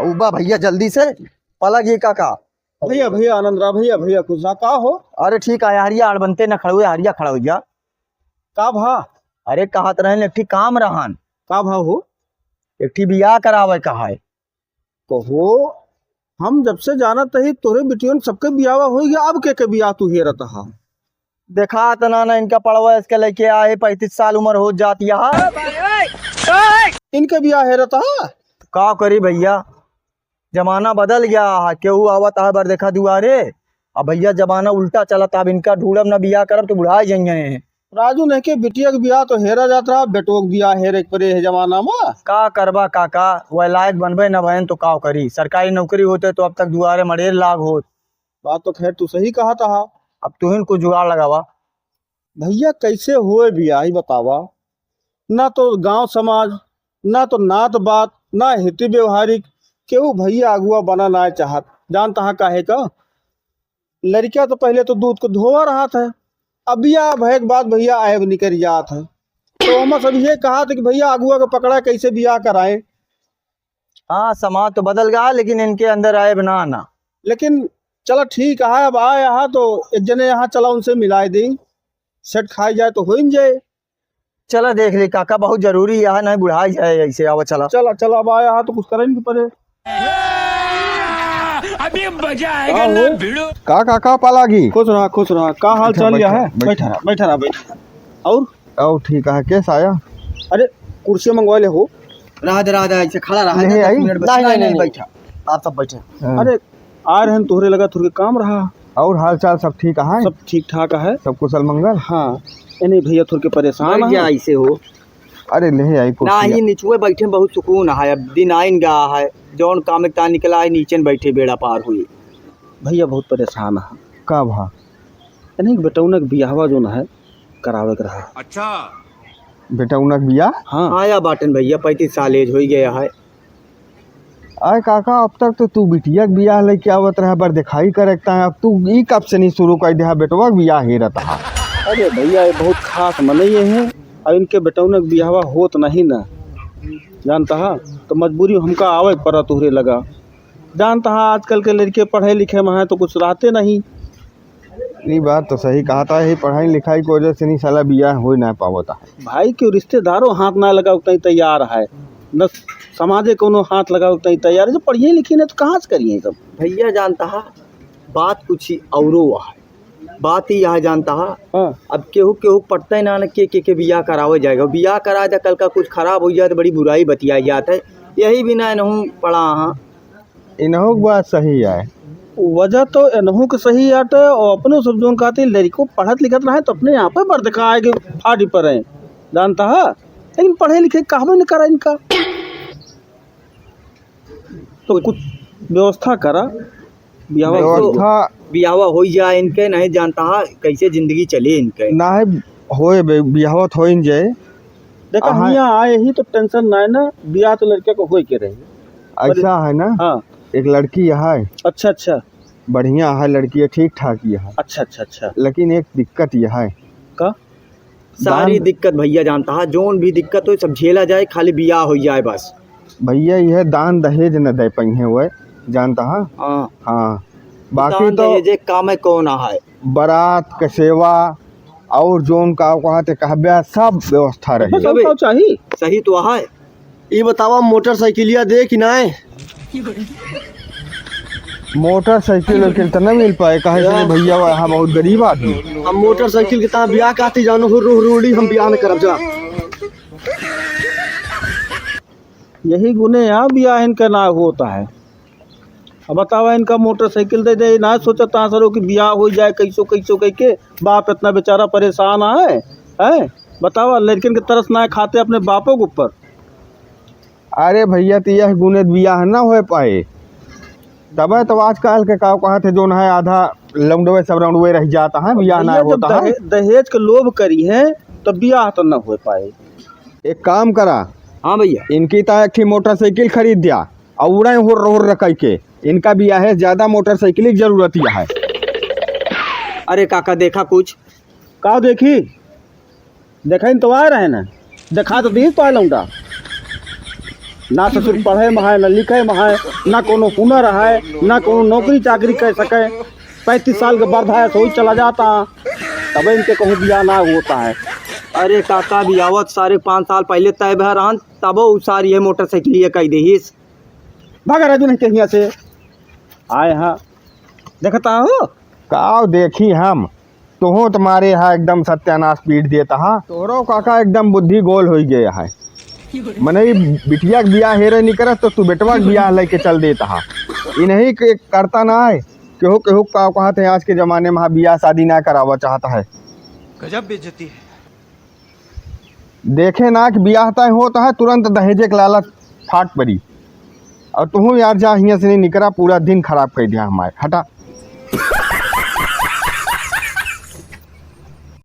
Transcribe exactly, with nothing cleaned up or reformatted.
उबा भइया जल्दी से, पलगी काका। भइया, भइया आनंद रहा, भइया, भइया खुश रहा, का हो? अरे ठीक है, हरिया आड़ बनते न खड़ुए, हरिया खड़ा होइ जा। का भा? अरे कहत रहन एक ठी काम रहन। का भा हो? एक ठी बियाह करावे का है। कहो, हम जब से जानत रही तोरे बिटियन सबके बियाहवा होइ गया, अब के के बियाह तू हेरत हा? देखा त ना, ना इनका पड़वा इसके लेके आए, पैंतीस साल उम्र हो जाती है। इनके बियाह हेरत हा? का करी भइया, जमाना बदल गया है, केहू आवत है बर देखा दुआरे। अब भइया जमाना उल्टा चलत, अब इनका ढूंढब ना बियाह करब तो बुढ़ाई जाइए। राजू, नहीं के बिटिया के बियाह तो हेरा जात रहा, बेटो के बियाह हेरे के परे है जमाना में। का करबा काका, वह लायक बनबे न भयन तो का करी, सरकारी नौकरी होते तो अब तक दुआरे मड़ेर लाग होत। बात तो खैर तू सही कहत हा। अब तुहिन कुछ जुगाड़ लगावा। भइया, कैसे होए बियाह, ई बतावा? ना तो गांव समाज, ना तो नात बात, ना हित व्यवहारिक, केहू भइया अगुआ बना ना चाहत। जानत हा काहे का? लड़का तो पहले तो दूध को धोवा रहत है, अब बियाह भय के बाद भइया ऐब निकल जात है। तो हम सब ये कहत है कि भइया अगुआ को पकड़ा, कैसे बियाह कराए। हाँ, समाज तो बदल गया है, लेकिन इनके अंदर ऐब ना आना। लेकिन चला ठीक है, अब आए हा तो एक जने यहाँ चला, उनसे मिलाए दी, सेट खाई जाए तो हो ही जाए। चला देख ली काका, बहुत जरूरी है, नहीं बुढ़ाई जाए ऐसे। आवा चला। चला, चला, अब आया हा तो कुछ करे नहीं पड़े। अभी मजा आएगा ना भिड़ू। का काका पलागी? खुश रहा, खुश रहा। का हाल चाल या है? बैठा, बैठा रहा, बैठा रहा, बैठा रहा। और? और ठीक है, कैसे आया? अरे, कुर्सी मंगवा ले हो। रहा दे, रहा दे, ऐसे खड़ा रहा। नहीं, दस मिनट बस। नहीं, नहीं, नहीं, नहीं। बैठा। आप सब बैठे। हाँ। अरे, आ रहन तोहरे लगा, थोड़के काम रहा। और हाल चाल सब ठीक है? सब ठीक ठाक है। सब कुशल मंगल? हाँ। ए नहीं भइया, थोड़के परेशान बैठ जा, ऐसे हो। अरे नहीं आई कुर्सी। नहीं, निचुए बैठे बहुत सुकून है, अब दिन आइन गा है, जौन काम एक तान निकला है, नीचे न बैठे बेड़ा पार हुए। भइया बहुत परेशान है। का भा? ए नहीं, बेटौनक बियाहवा जौन है, करावे के रहा। अच्छा। बेटौनक बियाह? हाँ। आया बाटन भइया, पैंतीस साल एज होइ गया है। आय काका, अब तक तो तू बिटिया के बियाह लेके आवत रहे, बर दिखाई करे के ताय, अब तू ई कब से नहीं शुरू कर दिया, बेटवा के बियाह हेरत हा? अरे भइया, ये बहुत खास मनई है, अब इनके बेटौनक बियाहवा होत नहीं ना, जानत हा, तो मजबूरी हमका आवे के पड़ा तोहरे लगा। जानत हा, आजकल के लड़के पढ़े लिखे में है तो कुछ रहते नहीं। ई बात तो सही कहत हा, यही पढ़ाई लिखाई की वजह से नहीं साला बियाह हो ना पावत हा। भाई के रिश्तेदारों हाथ ना लगावे के तैयार है, न समाजे कोनो हाथ लगावे के तैयार है। जो पढ़िए लिखिए ना तो कहाँ से करिए सब? भइया जानत हा, बात कुछ ही औरो है। बात ही यह जानत हा, हाँ। अब केहू केहू पटते ना न के, के, के बियाह करावे जाएगा, बियाह करा दे, कल का कुछ खराब हो जाए तो बड़ी बुराई बतिया जात है। यही बिना इनहूँ पड़ा हाँ। इनहू के बात सही आए। वजह तो इनहू के सही आटे, और अपने सब जौन कहते लड़को पढ़त लिखत रहे तो अपने यहाँ पे बरदका आए के फाटी पड़े, जानत हा। लेकिन पढ़े लिखे कहबे न करा इनका, तो कुछ व्यवस्था करा, बियाहवा व्यवस्था। बियाहवा हो जाए इनके, नहीं जानत हा कैसे जिंदगी चले इनके। नहीं होए बे, बियाहवा तो होइन जाए। देखा, अहाँ हियाँ आए ही तो tension ना है ना, बियाह तो लड़के को होए के रही। ऐसा है ना, हाँ। एक लड़की है। अच्छा, अच्छा। बढ़िया है लड़की, ठीक ठाक ही है। अच्छा, अच्छा, अच्छा। लेकिन एक दिक्कत यह है। का? सारी दान दिक्कत भइया जानत हा, जौन भी दिक्कत हो सब झेला जाए, खाली बियाह हो जाए बस। भइया यह दान दहेज न दे पाई है वो, जानत हा। हाँ। हाँ। बाकी दान तो दहेज एक काम है कौन है? बारात के सेवा और जौन का कहते कहबे, सब व्यवस्था रही। बस और का चाही? सही तो है। ई बतावा, मोटरसाइकिलिया दे कि नाय? मोटरसाइकिल वकिल तो न मिल पाए, काहे से भइया वहाँ बहुत गरीब आदमी। हम मोटरसाइकिल के ता बियाह कहती जानो हो, रोह रोड़ी हम बियाह न करब जा। यही गुने यहाँ बियाह इनका ना होता है। अब बतावा, इनका मोटरसाइकिल दे दे, ना सोचत हाँ सरो कि बियाह हो जाए, कैसो कैसो कह के बाप इतना बेचारा परेशान है, हैं? बतावा, लड़कन के तरस ना खाते अपने बापों के ऊपर। अरे भइया, तो यह गुने बियाह ना हो पाए, तबे तो आजकल के का कहत है, जौन है आधा लौंडवे सब रौंडवे रह जात है, बियाह ना भइया, जब होत है। दहे-, दहेज के लोभ करी है, तो बियाह तो ना हो पाए। एक काम करा। हाँ भइया। इनकी ता एक ठे मोटरसाइकिल खरीद दिया। और उड़ाए हुर्र हुर्र कइके। इनका बियाहे ज्यादा मोटरसाइकिल की जरूरत ही है। अरे काका, देखा कुछ? का देखी? देखा इन तो आ रहे ना। देखा तो दी तो आ लौंडा। ना ससुर पढ़े में है, ना लिखे में है, ना कोनो हुनर है, ना कोनो नौकरी चाकरी कर सके। पैंतीस साल के बर्धायस होइ चला जाता, तब इनके कहूँ बियाह ना होता है। अरे काका, बियाह त सारे पाँच साल पहिले तय भय रहन, तबो उ सार ये मोटरसाइकिल ये कह देहिस। भागा राजू, नहीं के हियाँ से आए हाँ। देखता हो? काव देखी हम, तोहो तुम्हारे यहाँ एकदम सत्यानाश पीट देता हा। तोहरो काका एकदम बुद्धि गोल होइ गया है। मनई बिटिया के बियाह हेरे नहीं करत, तो तू बेटवा के बियाह लेके चल देता हा। इन्हीं के करता ना है। केहू केहू का कहत है, आज के जमाने में बियाह शादी ना करावा चाहता है। गजब बेइज्जती है। देखे ना कि बियाह तय होता है, तुरंत दहेजे के लालच फाट पड़ी। और तुहू यार जा हियाँ से नहीं निकरा, पूरा दिन खराब कर दिया हमारे। हटा।